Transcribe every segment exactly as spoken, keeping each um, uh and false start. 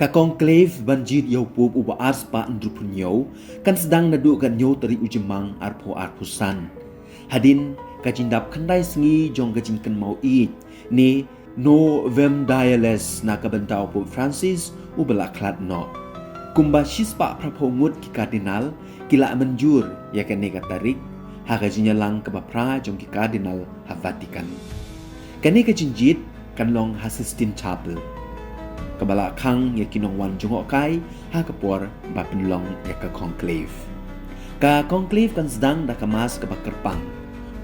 Ka conclave ban jied ïa u Pope uba arspah hynriewphew hynñiew kan sdang naduh ka hynñiew tarik u Jymmang arphew arphew san. Hadien ka jingdap khyndai sngi jong ka jingkynmaw ïeit ne Novemdiales na ka bynta u Pope Francis uba la khlad noh. Kumba shispah phraphew ngut ki cardinal ki la mynjur ïa kane ka tarik ha ka jingïalang kaba phra jong ki cardinal ha Vatican. Kane ka jingjied kan long ha Sistine Chapel, kaba la khang ïa ki nongwan jngohkai ha ka por ba pynlong ïa ka conclave. Ka conclave kan sdang da ka mass kaba kyrpang,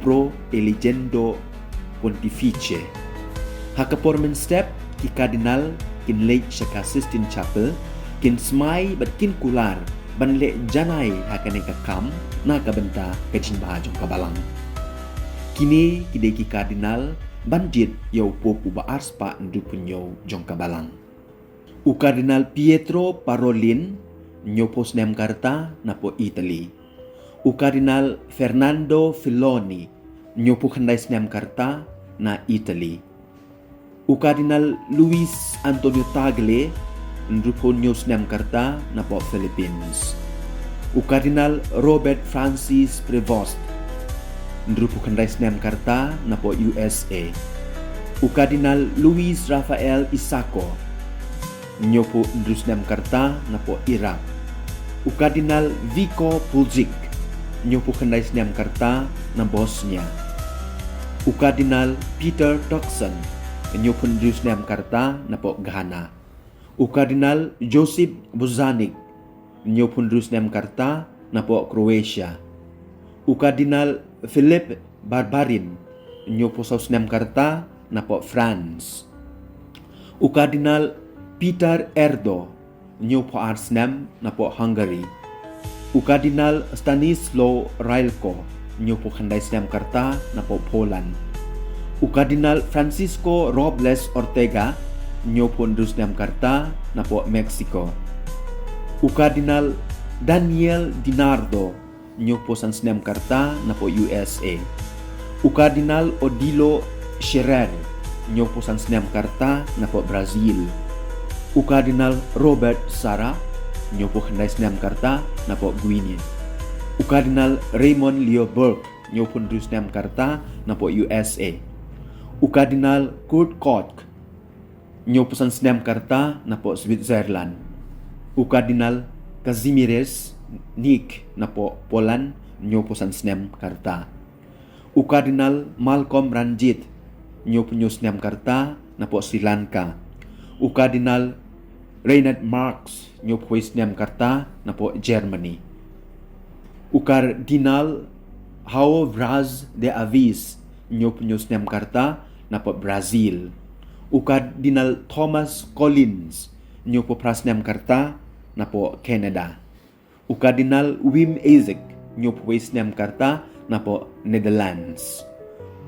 Pro Eligendo Pontifice. Ha ka por mynstep, ki cardinal kin leit sha ka Sistine Chapel, kin smai bad kin kular ban leh janai ha kane ka kam na ka bynta ka jingbha jong ka balang. Kine ki dei ki cardinal ban jied ïa u Pope uba arspah hynriewphew hynñiew jong ka balang. U Cardinal Pietro Parolin, hynñiewphew snem ka rta, napoh Italy. U Cardinal Fernando Filoni, hynñiewphew khyndai snem ka rta, na Italy. U Cardinal Luis Antonio Tagle, hynriewphew hynñiew snem ka rta, napoh Philippines. U Cardinal Robert Francis Prevost, hynriewphew khyndai snem ka rta, napoh U S A. U Cardinal Luis Rafael Isako, hynñiewphew hynriew snem ka rta, napoh Iraq. U Cardinal Vico Puljic, hynñiewphew khyndai snem ka rta, na Bosnia. U Cardinal Peter Turkson, hynñiewphew hynriew snem ka rta, napoh Ghana. U Cardinal Josip Bozanic, hynñiewphew hynriew snem ka rta, napoh Croatia. U Cardinal Philip Barbarin, hynñiewphew saw snem ka rta, napoh France. U Cardinal Peter Erdo, hynñiewphew ar snem, napoh Hungary. U Cardinal Stanislaw Railko, hynñiewphew khyndai snem ka rta, napoh Poland. U Cardinal Francisco Robles Ortega, hynñiewphew hynriew snem ka rta, napoh Mexico. U Cardinal Daniel DiNardo, hynñiewphew san snem ka rta, napoh U S A. U Cardinal Odilo Scherer, hynñiewphew san snem ka rta, napoh Brazil. U Cardinal Robert Sarah, hynñiewphew khyndai snem ka rta, napoh Guinea. U Cardinal Raymond Leoberg, hynñiewphew hynriew snem ka rta, napoh U S A. U Cardinal Kurt Koch, hynñiewphew san snem ka rta, napoh Switzerland. U Cardinal Kazimierz Nyiszko, napoh Poland, hynñiewphew san snem ka rta. U Cardinal Malcolm Ranjith, hynñiewphew hynñiew snem ka rta, napoh Sri Lanka. U Cardinal Reinhard Marx, hynñiewphew wei snem ka rta, napoh Germany. U Cardinal João Vaz de Avis, hynñiewphew hynñiew snem ka rta, napoh Brazil. U Cardinal Thomas Collins, hynñiewphew phra snem ka rta, napoh Canada. U Cardinal Wim Isaac, hynñiewphew wei snem ka rta, napoh Netherlands.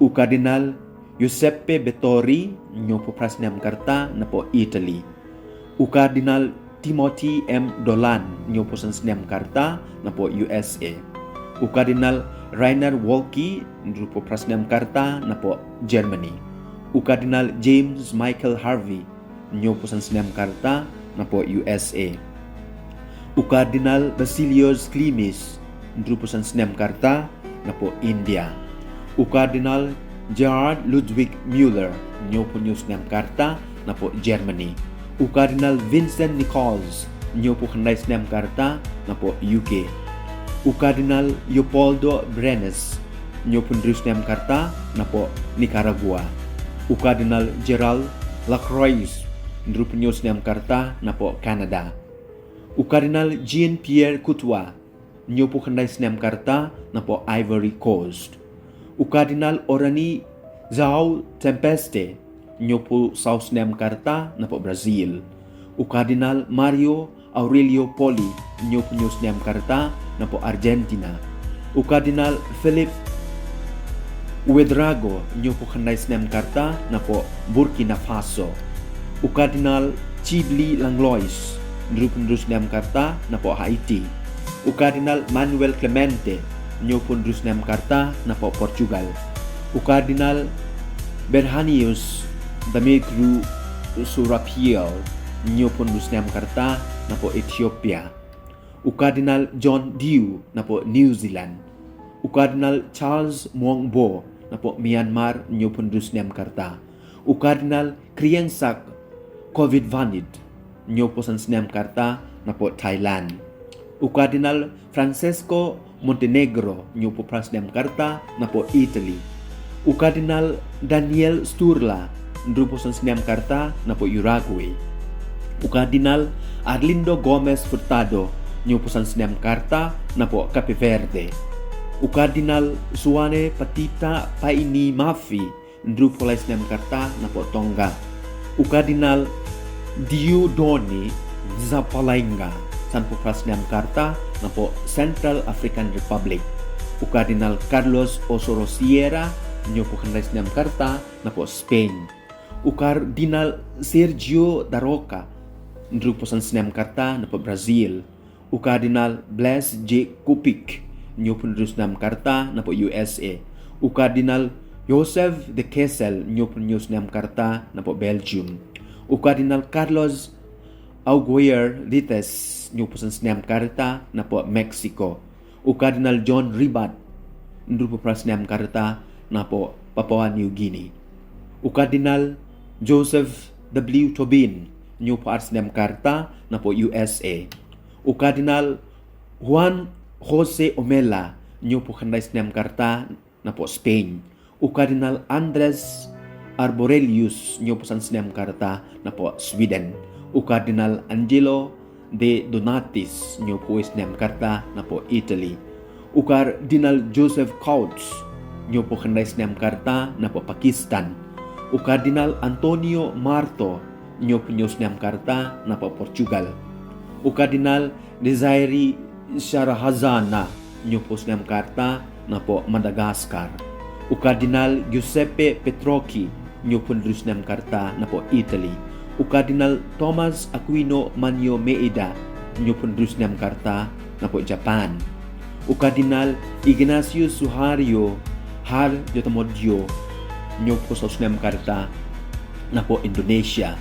U Cardinal Giuseppe Bettori, hynñiewphew phra snem ka rta, napoh Italy. U Cardinal Timothy M Dolan, hynñiewphew san snem ka rta, napoh U S A. U Cardinal Rainer Woelki, hynriewphew phra snem ka rta, napoh Germany. U Cardinal James Michael Harvey, hynñiewphew san snem ka rta, napoh U S A. U Cardinal Basilios Klimis, hynriewphew san snem ka rta, napoh India. U Cardinal Gerhard Ludwig Müller, hynñiewphew hynñiew snem ka rta, napoh Germany. U Cardinal Vincent Nichols, hynñiewphew khyndai snem ka rta, napoh U K. U Cardinal Leopoldo Brenes, hynñiewphew hynriew snem ka rta, napoh Nicaragua. U Cardinal Gerald Lacroix, hynriewphew hynñiew snem ka rta, napoh Canada. U Cardinal Jean-Pierre Coutois, hynñiewphew khyndai snem ka rta, napoh Ivory Coast. U Cardinal Orani João Tempeste, hynñiewphew saw snem ka rta, napoh Brazil. U Cardinal Mario Aurelio Poli, hynñiewphew hynñiew snem ka rta, napoh Argentina. U Cardinal Philip Ouedraogo, hynñiewphew khyndai snem ka rta, napoh Burkina Faso. U Cardinal Tchiebly Langlois, hynriewphew hynriew snem ka rta, napoh Haiti. U Cardinal Manuel Clemente, hynñiewphew hynriew snem ka rta, napoh Portugal. U Cardinal Berhanius Demetrio Sourapiel, hynñiewphew hynriew snem ka rta napoh Ethiopia. U Cardinal John Dew napoh New Zealand. U Cardinal Charles Mwangbo napoh Myanmar, hynñiewphew hynriew snem ka rta. U Cardinal Kriengsak Covid Vanit, hynñiewphew san snem ka rta, napoh Thailand. U Cardinal Francesco Montenegro, hynñiewphew phra snem ka rta, napoh Italy. U Cardinal Daniel Sturla, hynriewphew san snem ka rta, napoh Uruguay. U Cardinal Arlindo Gomez Furtado, hynñiewphew san snem ka rta, napoh Cape Verde. U Cardinal Suane Patita Paini Mafi, hynriewphew lai snem ka rta, napoh Tonga. U Cardinal Dieudonné Dzapalainga, sanphew phra snem ka rta, napoh Central African Republic. U Cardinal Carlos Osoro Sierra, hynñiewphew khyndai snem ka rta, napoh Spain. U Cardinal Sergio da Roca, hynriewphew san snem ka rta, napoh Brazil. U Cardinal Blaise J Kupic, hynñiewphew hynriew snem ka rta, napoh U S A. U Cardinal Joseph de Kessel, hynñiewphew hynñiew snem ka rta, napoh Belgium. U Cardinal Carlos Aguirre Rites, hynñiewphew san snem ka rta, napoh Mexico. U Cardinal John Ribot, hynriewphew phra snem ka rta, napoh Papua New Guinea. U Cardinal Joseph W Tobin, hynñiewphew ar snem ka rta, napoh U S A. U Cardinal Juan Jose Omella, hynñiewphew khyndai snem ka rta, napoh Spain. U Cardinal Andres Arborelius, hynñiewphew san snem ka rta, napoh Sweden. U Cardinal Angelo de Donatis, hynñiewphew wei snem ka rta, napoh Italy. U Cardinal Joseph Coutts, hynñiewphew khyndai snem ka rta, napoh Pakistan. U Cardinal Antonio Marto, hynñiewphew hynñiew snem ka rta, napoh Portugal. U Cardinal Desiré Saraxazana, hynñiewphew snem ka rta, napoh Madagascar. U Cardinal Giuseppe Petrocchi, hynñiewphew hynriew snem ka rta, napoh Italy. U Cardinal Thomas Aquino Manio Meida, hynñiewphew hynriew snem ka rta, napoh Japan. U Cardinal Ignacio Suharyo Har Jotamodio, hynñiewphew saw snem ka rta, napoh Indonesia.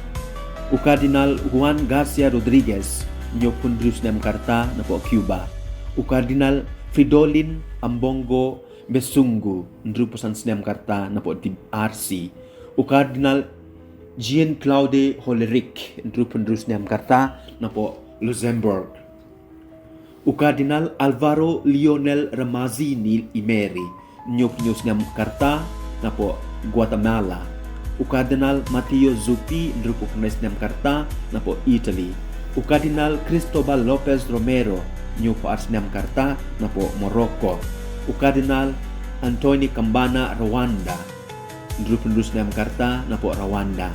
U Cardinal Juan Garcia Rodriguez, hynñiewphew hynriew snem ka rta, napoh Cuba. U Cardinal Fridolin Ambongo Besungu, hynriewphew san snem ka rta, napoh D R C. U Cardinal Jean Claude Hollerich, hynriewphew hynriew snem ka rta, napoh Luxembourg. U Cardinal Alvaro Lionel Ramazzini Imeri, hynñiewphew hynñiew snem ka rta, napoh Guatemala. U Cardinal Matteo Zuppi, hynriewphew khyndai snem ka rta, napoh Italy. U Cardinal Cristobal Lopez Romero, hynñiewphew ar snem ka rta, napoh Morocco. U Cardinal Anthony Kambana Rwanda, hynriewphew hynriew snem ka rta, napoh Rwanda.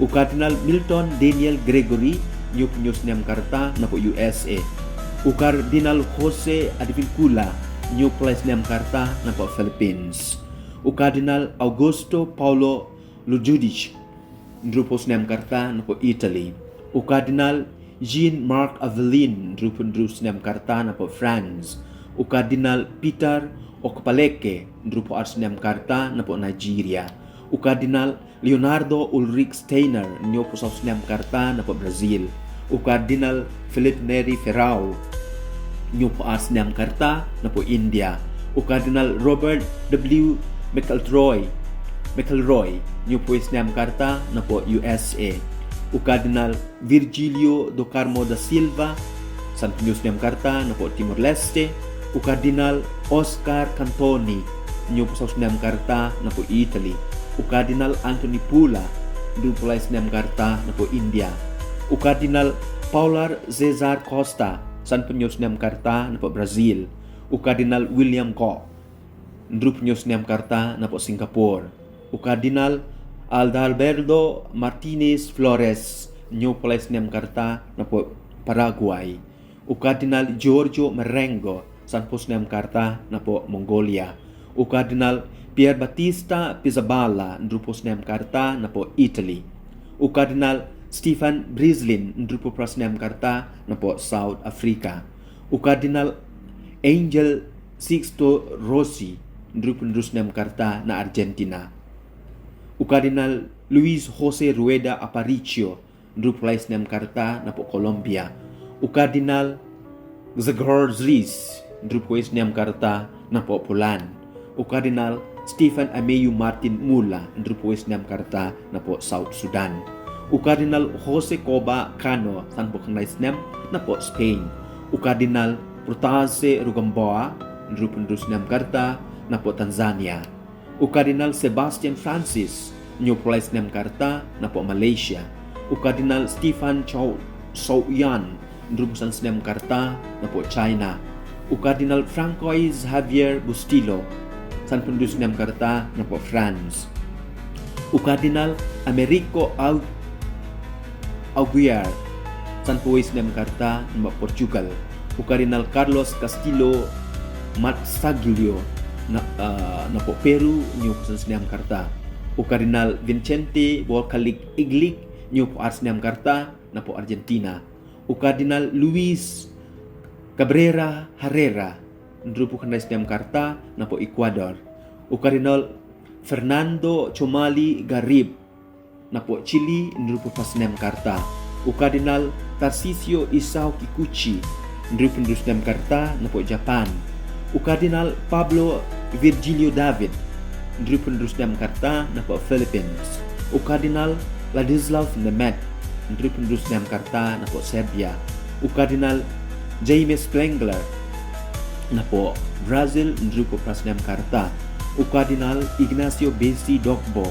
U Cardinal Milton Daniel Gregory, hynñiewphew hynñiew snem ka rta, napoh U S A. U Cardinal Jose Advíncula, hynñiewphew lai snem ka rta, napoh Philippines. U Cardinal Augusto Paolo Lo Giudice, hynriewphew snem ka rta, napoh Italy. U Cardinal Jean-Marc Aveline, hynriewphew hynriew snem ka rta, napoh France. U Cardinal Peter Okpaleke, hynriewphew ar snem ka rta, napoh Nigeria. U Cardinal Leonardo Ulrich Steiner, hynñiewphew saw snem ka rta, napoh Brazil. U Cardinal Philip Neri Ferrão, hynñiewphew ar snem ka rta, napoh India. U Cardinal Robert W McElroy, McElroy, hynñiewphew snem ka rta, napoh U S A. U Cardinal Virgílio do Carmo da Silva, sanphew hynñiew snem ka rta, napoh Timor-Leste. U Cardinal Oscar Cantoni, hynñiewphew saw snem ka rta, napoh Italy. U Cardinal Anthony Pula, hynriewphew lai snem ka rta, napoh India. U Cardinal Paulo César Costa, sanphew hynñiew snem ka rta, napoh Brazil. U Cardinal William Koch, hynriewphew hynñiew snem ka rta, napoh Singapore. U Cardinal Adalberto Martinez Flores, hynñiewphew lai snem ka rta, napoh Paraguay. U Cardinal Giorgio Marengo, sanphew snem ka rta, napoh Mongolia. U Cardinal Pierbattista Pizzaballa, hynriewphew snem ka rta, napoh Italy. U Cardinal Stefan Brislin, hynriewphew phra snem ka rta, napoh South Africa. U Cardinal Angel Sixto Rossi, hynriewphew hynriew snem ka rta, na Argentina. U Cardinal Luis José Rueda Aparicio, hynriewphew lai snem ka rta napoh Colombia. U Cardinal Grzegorz Lis, hynriewphew wei snem ka rta napoh Poland. U Cardinal Stephen Ameyu Martin Mula, hynriewphew wei snem ka rta napoh South Sudan. U Cardinal Jose Coba Cano, sanphew khyndai snem napoh Spain. U Cardinal Protase Rugambua, hynriewphew hynriew snem ka rta napoh Tanzania. U Cardinal Sebastian Francis, hynñiewphew lai snem ka rta napoh Malaysia. U Cardinal Stephen Chow Soo Yan, hynriewphew san snem ka rta napoh China. U Cardinal Francois Javier Bustillo, sanphew hynriew snem ka rta napoh France. U Cardinal Americo Au- Aguiar, sanphew wei snem ka rta napoh Portugal. U Cardinal Carlos Castillo Marzaglio, na, ah, napoh Peru, hynñiewphew san snem ka rta. U Cardinal Vicente Volcanic Iglic, hynñiewphew ar snem ka rta napoh Argentina. U Cardinal Luis Cabrera Herrera, hynriewphew khyndai snem ka rta napoh Ecuador. U Cardinal Fernando Chomali Garib, napoh Chile, hynriewphew phra snem ka rta. U Cardinal Tarcisio Isao Kikuchi, hynriewphew hynriew snem ka rta napoh Japan. U Cardinal Pablo Virgilio David, hynriewphew hynriew snem ka rta napoh Philippines. U Cardinal Ladislav Nemec, hynriewphew hynriew snem ka rta napoh Serbia. U Cardinal Jaime Spengler, napoh Brazil, hynriewphew phra snem ka rta. U Cardinal Ignacio Besi Dogbo,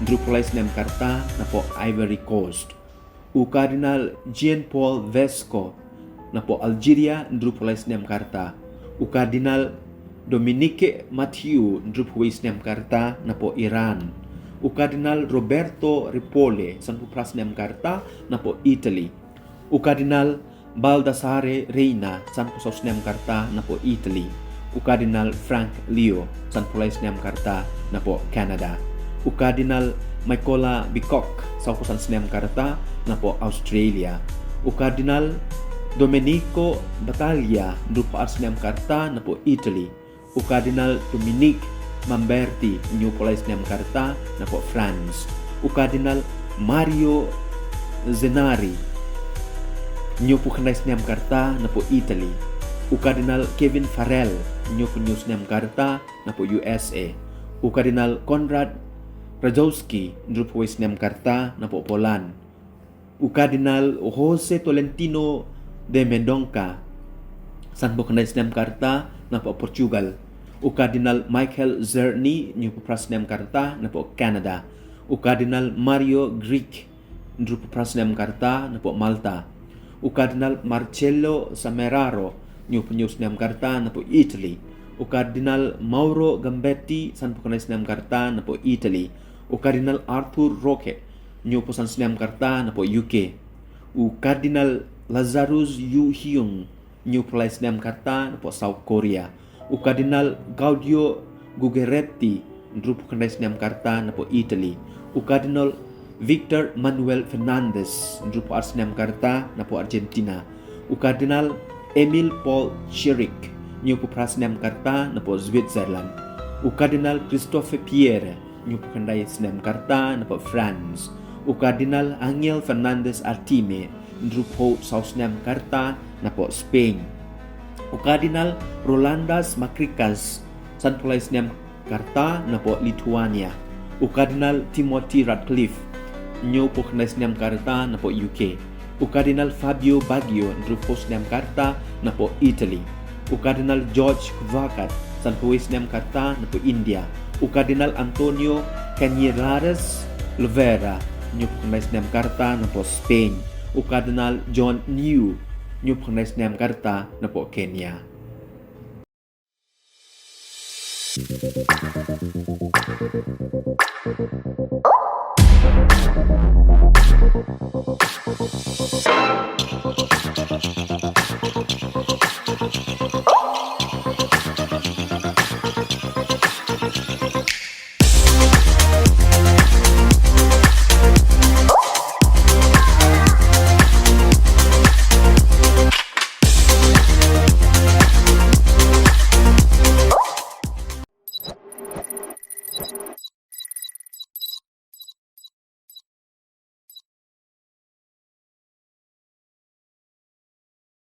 hynriewphew lai snem ka rta napoh Ivory Coast. U Cardinal Jean Paul Vesco, napoh Algeria, hynriewphew lai snem ka rta. U Cardinal Dominique Mathieu, hynriewphew wei snem ka rta napoh Iran. U Cardinal Roberto Ripolle, sanphew phra snem ka rta napoh Italy. U Cardinal Baldassare Reina, sanphew saw snem ka rta napoh Italy. U Cardinal Frank Leo, sanphew lai snem ka rta napoh Canada. U Cardinal Mykola Bikok, sawphew san snem ka rta napoh Australia. U Cardinal Domenico Battaglia, hynriewphew ar snem ka rta napoh Italy. U Cardinal Dominique Mamberti, hynñiewphew lai snem ka rta napoh France. U Cardinal Mario Zennari, hynñiewphew khyndai snem ka rta napoh Italy. U Cardinal Kevin Farrell, hynñiewphew hynñiew snem ka rta napoh U S A. U Cardinal Konrad Rajkowski, hynriewphew wei snem ka rta napoh Poland. U Cardinal Jose Tolentino de Mendonca, sanphew khyndai snem ka rta napoh Portugal. U Cardinal Michael Czerny, hynñiewphew phra snem ka rta napoh Canada. U Cardinal Mario Grech, hynriewphew phra snem ka rta napoh Malta. U Cardinal Marcello Semeraro, hynñiewphew hynñiew snem ka rta napoh Italy. U Cardinal Mauro Gambetti, sanphew khyndai snem ka rta napoh Italy. U Cardinal Arthur Roque, hynñiewphew san snem ka rta napoh U K. U Cardinal Lazarus Yu Hyung, hynñiewphew lai snem ka rta napoh South Korea. U Cardinal Claudio Guglielmetti, hynriewphew khyndai snem ka rta napoh Italy. U Cardinal Victor Manuel Fernandez, hynriewphew ar snem ka rta napoh Argentina. U Cardinal Emil Paul Chiric, hynñiewphew phra snem ka rta napoh Switzerland. U Cardinal Christophe Pierre, hynñiewphew khyndai snem ka rta napoh France. U Cardinal Angel Fernandez Artime, hynriewphew saw snem ka rta napoh Spain. U Cardinal Rolandas Makrickas, sanphew lai snem ka rta napoh Lithuania. U Cardinal Timothy Ratcliffe, hynñiewphew khyndai snem ka rta napoh U K. U Cardinal Fabio Baggio, hynriewphew snem ka rta napoh Italy. U Cardinal George Kvachat, sanphew wei snem ka rta napoh India. U Cardinal Antonio Cañizares Lovera, hynñiewphew khyndai snem ka rta napoh Spain. U Cardinal John New, hynñiewphew khyndai snem ka rta napoh Kenya.